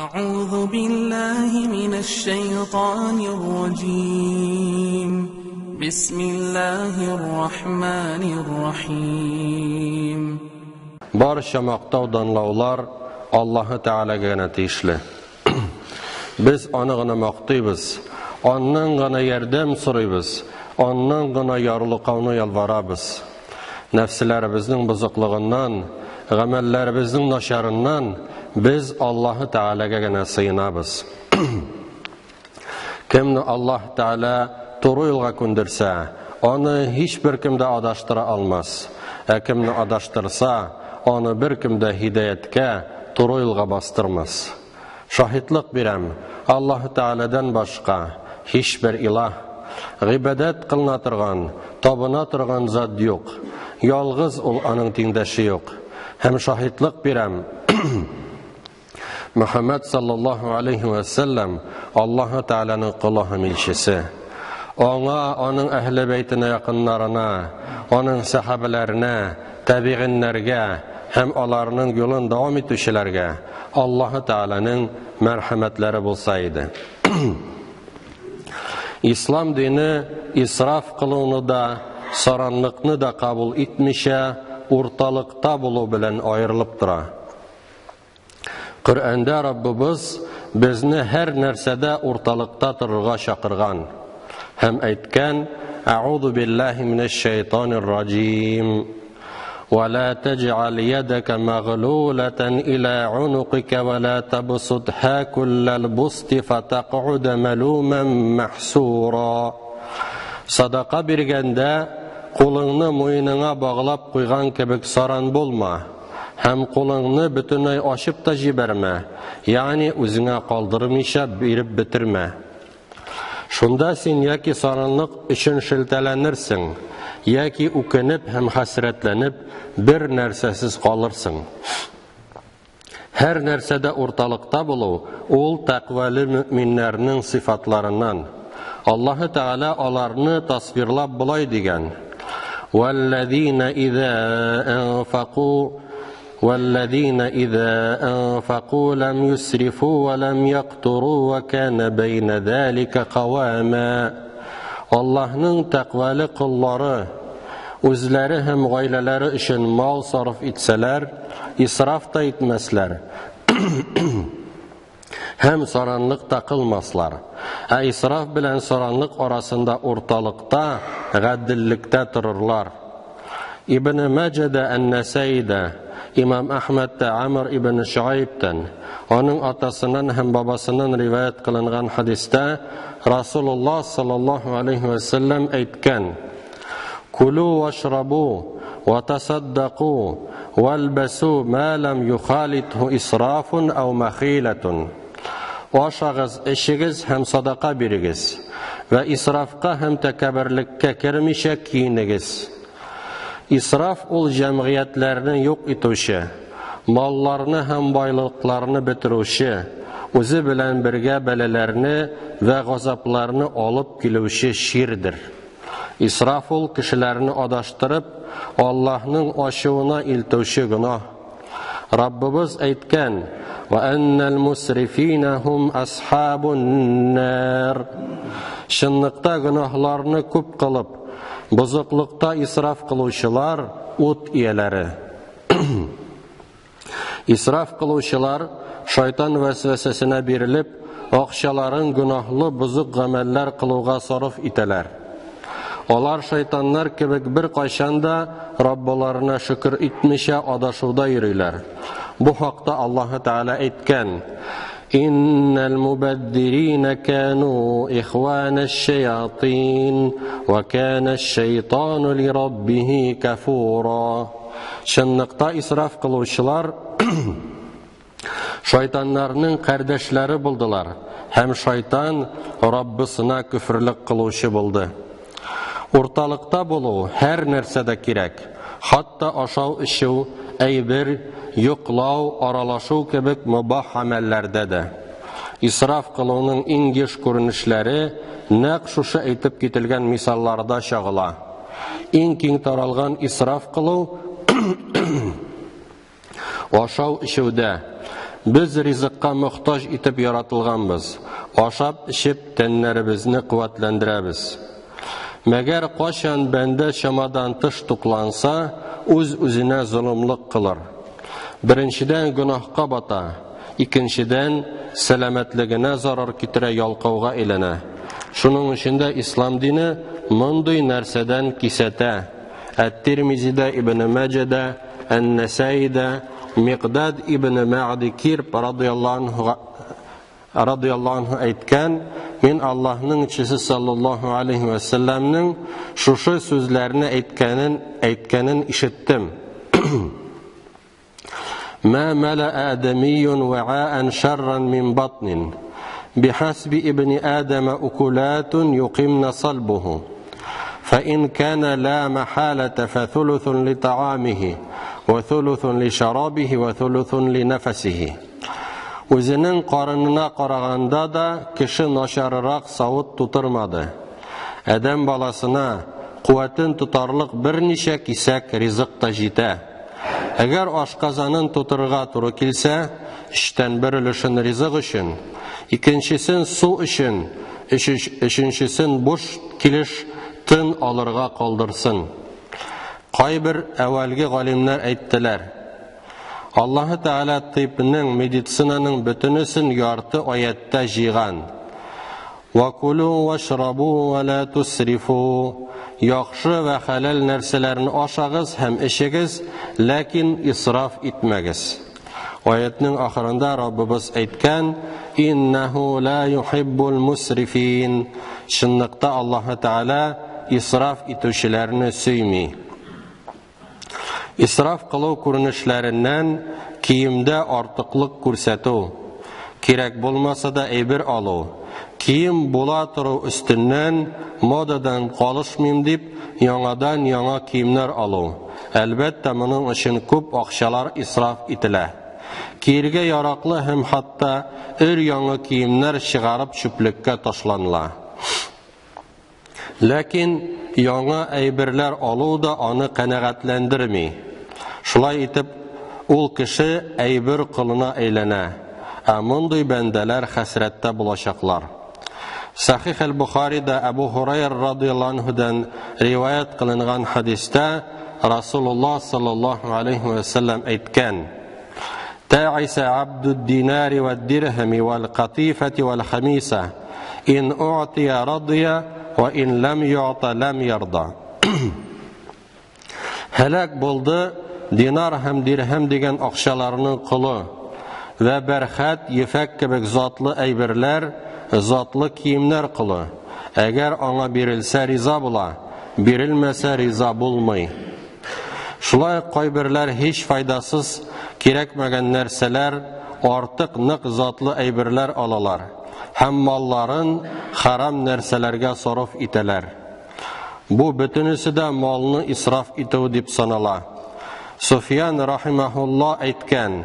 أعوذ بالله من الشيطان الرجيم. بسم الله الرحمن الرحيم. Барча мактау данлаулар Аллаһы Тәгаләгә генә тиешле. Без аны гына мактыйбыз, аннан гына ярдәм сорыйбыз, аннан гына ярлыкауны ялварабыз. Нәфселәребезнең бозыклыгыннан, гамәлләребезнең начарыннан без Аллаһы Тәгаләгә генә сыенабыз. Кемне Аллаһ Тәгалә туры юлга күндерсә, аны һичбер кем дә адаштыра алмас. Ә кемне адаштырса, аны бер кем дә һидаяткә, туры юлга бастырмас. Шаһитлык бирәм, Аллаһ Тәгаләдән башка һичбер илаһ, гыйбадәт кылына торган, табына торган зат юк. Ялгыз ул, аның тиңдәше юк. Һәм шаһитлык бирәм, Мөхәммәд саллаллаһу алейхи вә сәлләм Аллаһы Тәгаләнең колы һәм илчесе. Аңа, аның әһле бәйтенә, якыннарына, аның сәхабәләренә, табигыннәргә һәм аларның юлын дәвам итүчеләргә Аллаһы Тәгаләнең мәрхәмәтләре булса иде. Ислам дине исраф кылуны да, саранлыкны да кабул итмичә, урталыкта булу белән аерылып тора. Коръәндә Раббыбыз безне һәр нәрсәдә урталыкта торырга чакырган һәм әйткән: Әгъузу биллаһи минәш шайтанир раҗим. Ва ла таҗ'ал ядaka магълулатан ила унукика ва ла табсутха куллал бусти фатaq'уда малуман махсура. Садака биргәндә кулыңны муеныңа баглап куйган кебек саран булма һәм кулыңны бөтенләй ачып та җибәрмә, ягъни үзеңә калдырмыйча биреп бетермә. Шунда син яки саранлык өчен шелтәләнерсең, яки үкенеп һәм хәсрәтләнеп бер нәрсәсез калырсың. Һәр нәрсәдә урталыкта булу ул тәкъвалы мөэминнәрнең сыйфатларыннан. Аллаһы Тәгалә аларны тасвирлап болай дигән: Валлазина иза анфаку والذين إذا أنفقوا لم يسرفوا ولم يقتروا وكان بين ذلك قواما. Аллаһның тәкъвалы коллары үзләре һәм гаиләләре өчен мал сарыф итсәләр, исраф та итмәсләр һәм саранлык та кылмаслар. Ә исраф белән саранлык арасында урталыкта, гаделлектә торырлар. Ибн Маҗада, Ан-Насаида, Имам Әхмәдтә Амр ибн Шуайбтан, аның атасыннан һәм бабасыннан риваять кылынган хадистә Расулуллаһ саллаллаһу алейхи ва саллям әйткән: Кулу вашрабу ва тасаддаку валбасу ма лам юхалитху исрафун ау махилатун. Ашагыз, эчегез һәм садака бирегез вә исрафка һәм тәкәбберлеккә кермичә киенегез. Исраф ул җәмгыятьләрне юк итүче, малларны һәм байлыкларны бетерүче, үзе белән бергә бәлаләрне вә газапларны алып килүче чирдер. Исраф ул кешеләрне адаштырып, Аллаһның ачуына илтүче гөнаһ. Раббыбыз әйткән: "Ва аннал мусрифина хум асхабун нар." Чынлыкта гөнаһларны күп кылып, бозыклыкта исраф кылучылар ут ияләре. Исраф кылучылар шайтан вәсвәсәсенә бирелеп, акчаларын гөнаһлы бозык гамәлләр кылуга сарыф итәләр. Алар шайтаннар кебек бер кайчан да Раббыларына шөкер итмичә адашуда йөриләр. Бу хакта Аллаһы Тәгалә әйткән: Иннал мубаддирина кану ихвана шаятин ва кана шайтану ли раббихи кафура. Чынлыкта исраф кылучылар шайтаннарның кардәшләре булдылар һәм шайтан Раббысына күферлек кылучы булды. Урталыкта булу һәр нәрсәдә кирәк. Хатта ашау, эчү, әйбер, йоклау, аралашу кебек мубах гамәлләрдә дә. Исраф кылуның иң еш күренешләре нәкъ шушы әйтеп кителгән мисалларда чагыла. Иң киң таралган исраф кылу ашау эчүдә. Без ризыкка мохтаҗ итеп яратылганбыз. Ашап, эчеп, тәннәребезне куәтләндерәбез. Мәгәр кайчан бәндә чамадан тыш тукланса, үз-үзенә золымлык кылыр. Беренчедән, гөнаһка бата, икенчедән, сәламәтлегенә зарар китерә, ялкауга әйләнә. Шуның өчен дә ислам дине мондый нәрсәдән кисәтә. Әт-Тирмизидә, Ибн Мәҗәдә, Ән-Нәсәидә Микдад ибн Мәгъди Кирб радыяллаһу радыяллаһу анһу әйткән, мин Аллаһның илчесе саллаллаһу алейхи ва сәлләмнең шушы сүзләрне әйткәнен әйткәнен ишеттем. Ма мәлә адәмиюн ва'ан шарран мин батнин. بحسب ابن آدم أكلات يقمن صلبه فإن كان لا محالة فثلث لطعامه وثلث لشرابه وثلث لنفسه. Үзенең карынына караганда да кеше начаррак савыт тутырмады. Адәм баласына куәтен тотарлык берничә кисәк ризык та җитә. Әгәр ашказанын тутырырга туры килсә, өчтән бер өлешен ризык өчен, икенчесен су өчен, өченчесен буш килеш тын алырга калдырсын. Кайбер әүвәлге галимнәр әйттеләр: Аллаһы Тәгалә тибның, медицинаның бөтенесен ярты аятта җыйган. Вакулу вашрабу ва ла тусрифу. Яхшы вә хәләл нәрсәләрне ашагыз һәм эчегез, ләкин исраф итмәгез. Аятның ахырында Раббыбыз әйткән: Иннаху ла юхиббул мусрифин. Чынлыкта Аллаһы Тәгалә исраф итүчеләрне сөйми. Исраф кылу күренешләреннән киемдә артыклык күрсәтү, кирәк булмаса да әйбер алу, кием була тору өстеннән модадан калышмыйм дип яңадан яңа киемнәр алу. Әлбәттә, моның өчен күп акчалар исраф ителә. Киергә яраклы һәм хәтта өр-яңа киемнәр чыгарып чүплеккә ташланыла. Ләкин яңа әйберләр алу да аны канәгатьләндерми. Шулай итеп, ул кеше әйбер колына әйләнә. Ә мондый бәндәләр хәсрәттә булачаклар. Сахих әл-Бухарида Әбу Һурайра радыяллаһу анһудан риваять кылынган хадистә Расулуллаһ саллаллаһу алейхи ва сәлләм әйткән: Таиса абдуд динари вад дирхами вал катифати вал хамиса. Ин у'тия радия ва ин лам ю'та лам ярда. Һәлак булды динар һәм дирһәм дигән акчаларның колы вә бәрхәт, ефәк кебек затлы әйберләр, затлы киемнәр колы. Әгәр аңа бирелсә риза була, бирелмәсә риза булмый. Шулай кайберләр һич файдасыз, кирәкмәгән нәрсәләр, артык нык затлы әйберләр алалар һәм малларын харам нәрсәләргә сарыф итәләр. Бу бөтенесе дә малны исраф итү дип санала. Суфиян рахимахулла әйткән: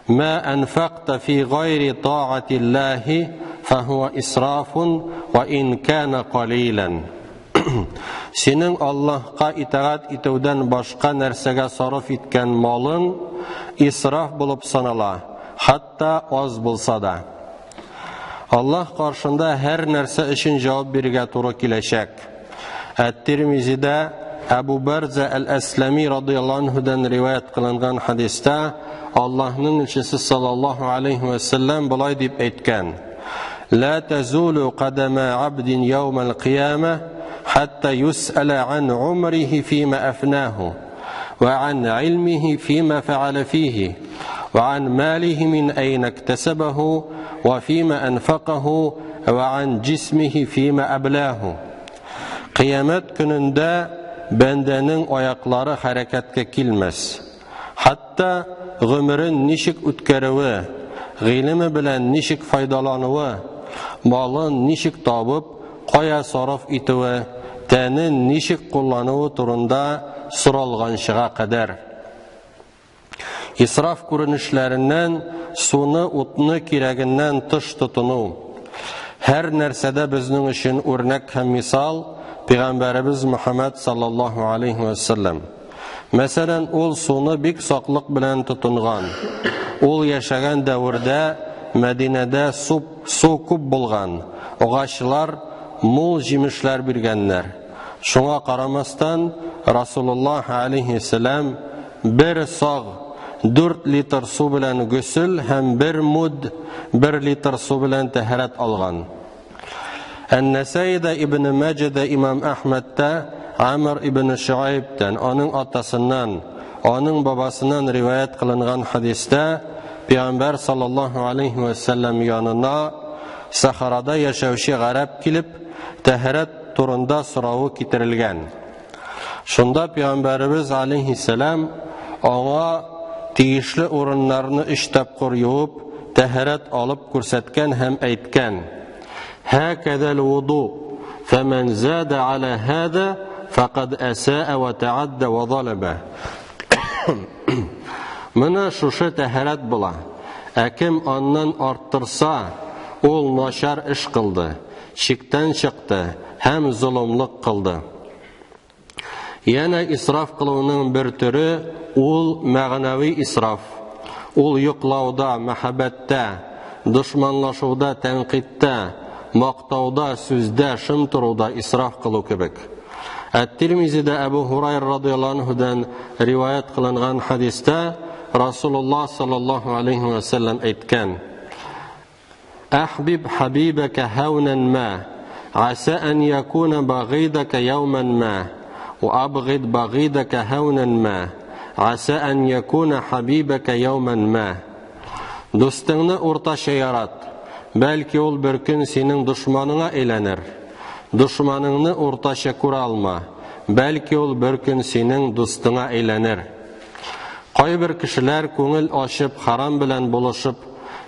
Ма анфaqта фи гайри таатиллахи фахуа исрафун ва ин кана қалилан. Синең Аллаһка итагать итүдән башка нәрсәгә сарыф иткән малың исраф булып санала, хәтта аз булса да. Аллаһ каршында һәр нәрсә өчен җавап бирергә туры киләчәк. Әт-Тирмизидә Әбу Барза әл-Әсләми радыяллаһу анһудан риваять кылынган хадистә Аллаһның илчесе саллаллаһу алейхи ва сәлләм болай дип әйткән: Ла тазулу кадама абдин яумал кыяма хатта юс'ала ан умрихи фима афнаху ва ан илмихи фима фа'ала фихи ва ан малихи мин айна иктасабаху ва фима анфакаху ва ан җисмихи фима аблаху. Кыямәт көнендә бәндәнең аяклары хәрәкәткә килмәс. Хәтта гомерен ничек үткәрүе, гыйлеме белән ничек файдалануы, малын ничек табып, кая сарыф итүе, тәнен ничек куллануы турында соралганчыга кадәр. Исраф күренешләреннән суны, утны кирәгеннән тыш тотыну. Һәр нәрсәдә безнең өчен үрнәк һәм мисал Пәйгамбәребез Мөхәммәд саллаллаһу алейхи ва саллям. Мәсәлән, ул суны бик саклык белән тотынган. Ул яшәгән дәвердә Мәдинәдә су, су күп булган, агачлар мул җимешләр биргәннәр. Шуңа карамастан, Расулуллаһ алейһиссәлам бер саг 4 литр су белән гөсел һәм бер муд 1 литр су белән тәһарәт алган. Ән-Нәсәида Ибн Мәҗәдә Имам Әхмәдтә Амр ибн Шуайбтан, аның атасыннан, аның бабасыннан риваять кылынган хадистә Пәйгамбәр саллаллаһу алейхи ва саллям янына Сахарада яшәүче гарәп килеп, тәһарәт турында соравы китерелгән. Шунда Пәйгамбәребез алейхиссалам аңа тиешле урыннарны өч тапкыр юып, тәһарәт алып күрсәткән һәм әйткән: "Һакәзәл вуду, фәмән зада аля һада фақад асаа ва таадда ва залама." Менә шушы тәһарәт була. Ә кем аннан арттырса, ул начар эш кылды, чиктән чыкты һәм золымлык кылды. Янә исраф кылуның бер төре ул мәгънәви исраф. Ул йоклауда, мәхәббәттә, дошманлашуда, тәнкыйтьтә, мактауда, сүздә, шым торуда исраф кылу кебек. Әт-Тирмизидә Әбу Һурайра радыяллаһу анһудан риваять кылынган хадистә Расулуллаһ саллаллаһу алейхи ва саллям әйткән: Әхбиб хабибака хаунан ма, аса ан якуна багидака яуман ма, ва абгид багидака хаунан ма, аса ан якуна хабибака яуман ма. Дустыңны уртача ярат, бәлки ул бер көн синең дошманыңа әйләнер. Дошманыңны уртача күрә алма, бәлки ул бер көн синең дустыңа әйләнер. Кайбер кешеләр күңел ачып, харам белән булышып,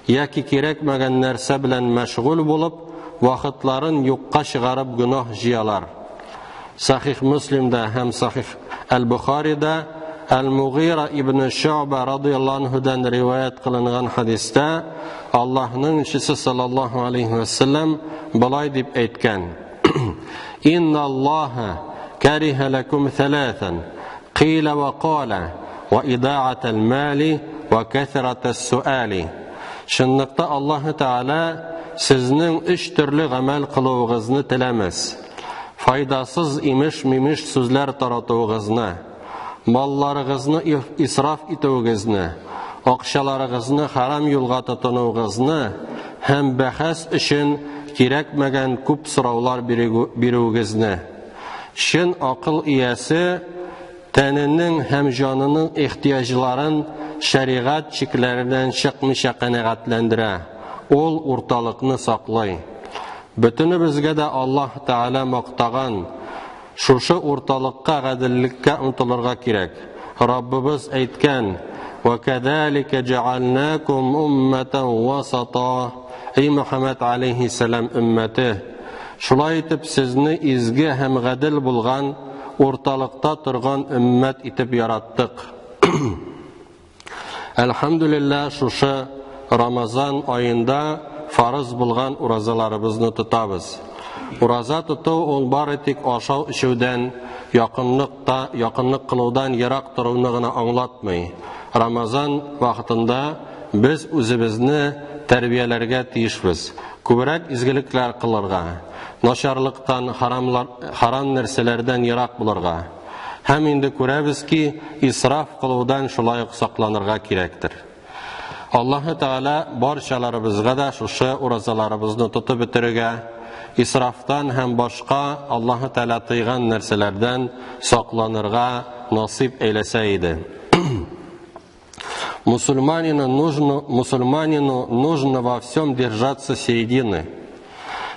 яки кирәкмәгән нәрсә белән мәшгуль булып, вакытларын юкка чыгарып гөнаһ җыялар. Сахих Муслимда һәм Сахих Әл-Бухарида Әл-Мугира ибн Шуъба радыяллаһу анһудан риваять кылынган хадистә Аллаһның илчесе саллаллаһу алейхи ва саллям болай дип әйткән: Инна Аллаһа кариһа лакум thalathan қила ва қала ва идаатал мали ва кәсратас суали. Чынлыкта Аллаһ Тәгалә сезнең өч төрле гамәл кылуыгызны теләмәс. Файдасыз имеш-мимеш сүзләр таратуыгызны, малларыгызны исраф итүегезне, акчаларыгызны харам юлга тотынуыгызны һәм бәхәс өчен кирәкмәгән күп сораулар бирүегезне. Чын акыл иясе тәненең һәм җанының ихтыяҗларын шәригать чикләреннән чыкмыйча канәгатьләндерә. Ул урталыкны саклый. Бөтенебезгә дә Аллаһ Тәгалә мактаган шушы урталыкка, гаделлеккә омтылырга кирәк. Раббыбыз әйткән: "Ва кадалика җәгальнакум умматан васата." Эй Мөхәммәд алейхиссалам өммәте, шулай итеп сезне изге һәм гадел булган урталыкта торган өммәт итеп яраттык. Әлхәмдүлилләһ, шушы Рамазан аенда фарыз булган уразаларыбызны тотабыз. Ураза тоту ул бары тик ашау эчүдән, якынлык кылудан ерак торуны гына аңлатмый. Рамазан вакытында без үзебезне тәрбияләргә тиешбез. Күбрәк изгелекләр кылырга, начарлыктан, харам нәрсәләрдән ерак булырга. Һәм инде күрәбез ки, исраф кылудан шулай ук сакланырга кирәктер. Аллаһ Тәгалә барчаларыбызга да шушы уразаларыбызны тотып бетерергә, исрафтан һәм башка Аллаһ Тәгалә тыйган нәрсәләрдән сакланырга насыйп әйләсә иде. Мусульманину нужно во всем держаться середины.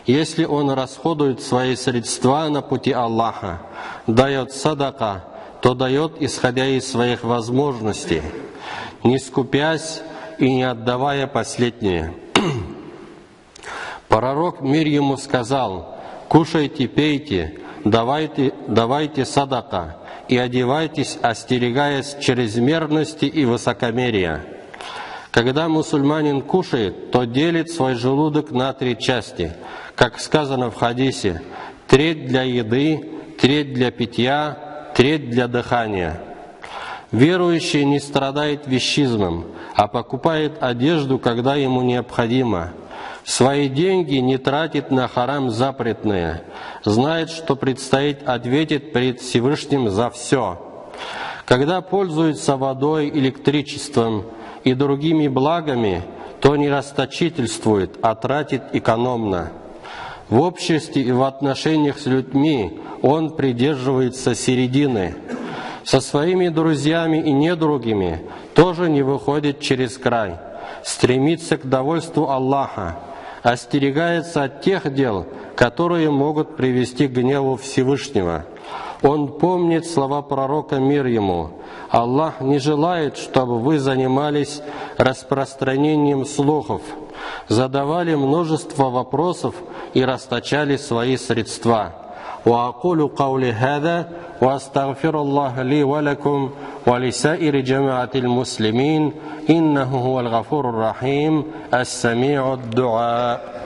Если он расходует свои средства на пути Аллаха, дает садака, то дает, исходя из своих возможностей, не скупясь и не отдавая последнее. Пророк мир ему сказал: «Кушайте, пейте, давайте садака и одевайтесь, остерегаясь чрезмерности и высокомерия». Когда мусульманин кушает, то делит свой желудок на три части, как сказано в хадисе: треть для еды, треть для питья, треть для дыхания. Верующий не страдает вещизмом, а покупает одежду, когда ему необходимо. Свои деньги не тратит на харам запретные. Знает, что предстоит ответить перед Всевышним за все. Когда пользуется водой, электричеством и другими благами, то не расточительствует, а тратит экономно. В обществе и в отношениях с людьми он придерживается середины. Со своими друзьями и недругами тоже не выходит через край. Стремится к довольству Аллаха, остерегается от тех дел, которые могут привести к гневу Всевышнего. Он помнит слова пророка, мир ему: «Аллах не желает, чтобы вы занимались распространением слухов, задавали множество вопросов и расточали свои средства». وأقول قولي هذا وأستغفر الله لي ولكم ولسائر جماعة المسلمين إنه هو الغفور الرحيم السميع الدعاء.